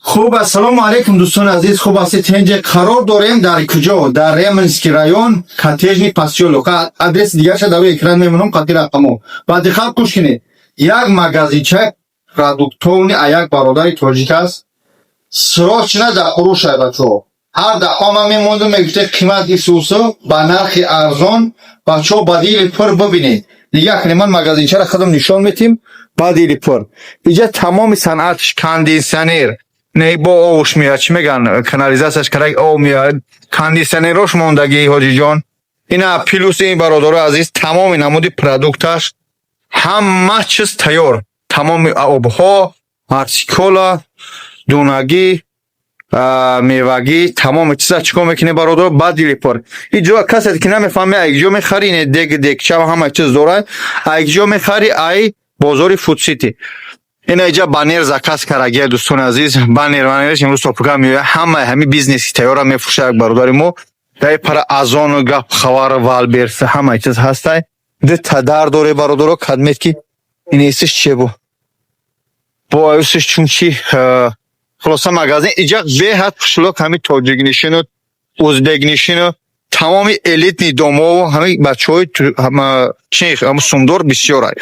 Хуб, ассалому алайкум, дӯстони азиз. Хуб ҳастед? Тенҷе қарор дорем дар куҷо? Дар Раменский район, Коттеджный посёлок. Адреси дигарша дар рӯи экран мемонам қати рақамо. Ба диққат гӯш кунед. Як магазинча продуктовый а як бародари тоҷик аст. Срочно дар фурӯшай, бачаҳо. Ҳар дафъа ман мемондум, мегуфте, қимат исусу ба нархи арзон. Бачаҳо, ба дили пур бибинед. Нигаҳ кунед, ман магазинчаро худам нишон метим ба дили пур. Иҷа тамоми санъатш, кондитсионер, не, бо овуш меяд, чӣ меган, канализатсияш карак об меяд, кондитсионерош мондагӣ, ҳоҷиҷон. Ина плюси ин, бародарои азиз, тамоми намуди продукташ, ҳама чиз тайёр, тамоми обҳо, артикола, дунагӣ, мевагӣ, тамоми чиза. Чӣ кор мекунед, бародар? Ба дили пур. Иҷо касе ки намефаҳме, ай ҷо мехари, ине дег, дегча, ҳама чиз дорад. Ай ҷо мехари? Ай бозори Фудсити. Ина иҷа баннер заказ карагия, дӯстони азиз. Баннер, баннераш имрӯз топука меояд. Ҳамаи ҳами бизнеси тайёра мефурӯшад як бародари мо. Дар пара Озону гап хабар, Вайлдберриз, ҳамаи чиз ҳастай. Дута дар доре, бародаро, кадмет ки ин исиш чие бу? Бо аюсиш чун чи. Хулоса, магазин иҷа беҳад қишлоқ, ҳами тоҷикнишину узбекнишину тамоми элитный домову ҳами бачаҳои чи сумдор бисёрай.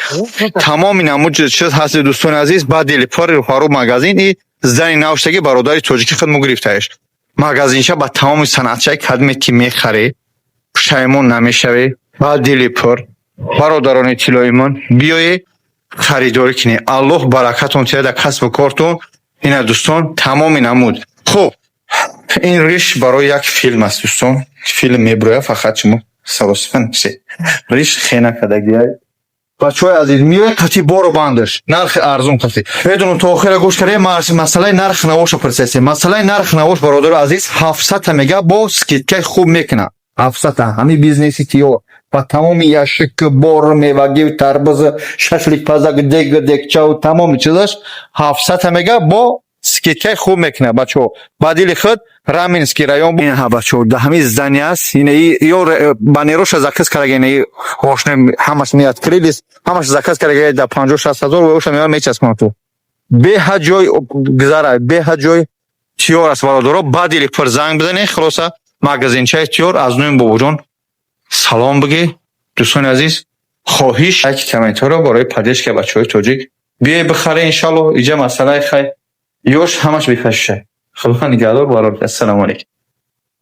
Тамоми намуд чиз ҳасти, дӯстони азиз, ба дили пур фару магазин и зани навштаги бародари тоҷики худ мо гирифтаеш. Магазинча ба тамоми санъатчаи, кадме ки мехарӣ, пушаймон намешавӣ. Ба дили пур, бародарони тиллоимон, биёед, харидорӣ кунед. Аллоҳ баракатон тиҳад дар касбу кортон. Ина, дӯстон, тамоми намуд. Хуб, ин риш барои як филм аст, дӯстон. Филм мебирояд, фақат шумо саросифа нашед. Риш хена кардагиай. Бачаҳои азиз, меояд қати бору бандаш, нархи арзон қати. Медонам, то охира гӯш кардем, масъалаи нарх навоша пурсесем. Масъалаи нарх навош, бародари азиз, 700-та мега, бо скидкаи хуб мекунад. 700-та ҳамин бизнеси тиё ба тамоми ящик, бор, мевагӣ, тарбуз, шашлик пазак, дег, дегчаву тамоми чизаш 700-та мега, бо скидкаи хуб мекунад. Бачаҳо, ба дили худ, Раменский район. Ина, бачаҳо, да ҳамин здание аст. Ина ё банероша заказ кардаги, ина ошне ҳамаш меяд, крылис ҳамаш заказ кардаги да 50-60 ҳазор оша меояд, мечаспонад ту. Беҳад ҷой гузара, беҳад ҷой тиёр аст, бародаро. Ба дили пур занг бизанед. Хулоса, магазинчаи тиёр аз нӯи бобоҷон салом бигӣ. Дӯстони азиз, хоҳиш, як комментарио барои поддержка бачаҳои тоҷик. Биёй, бихаре, иншаллоҳ. Иҷа масъалаи хай ёш ҳамаш бефашиша. Худо нигаҳдор, бародар. Ассалому алайкум.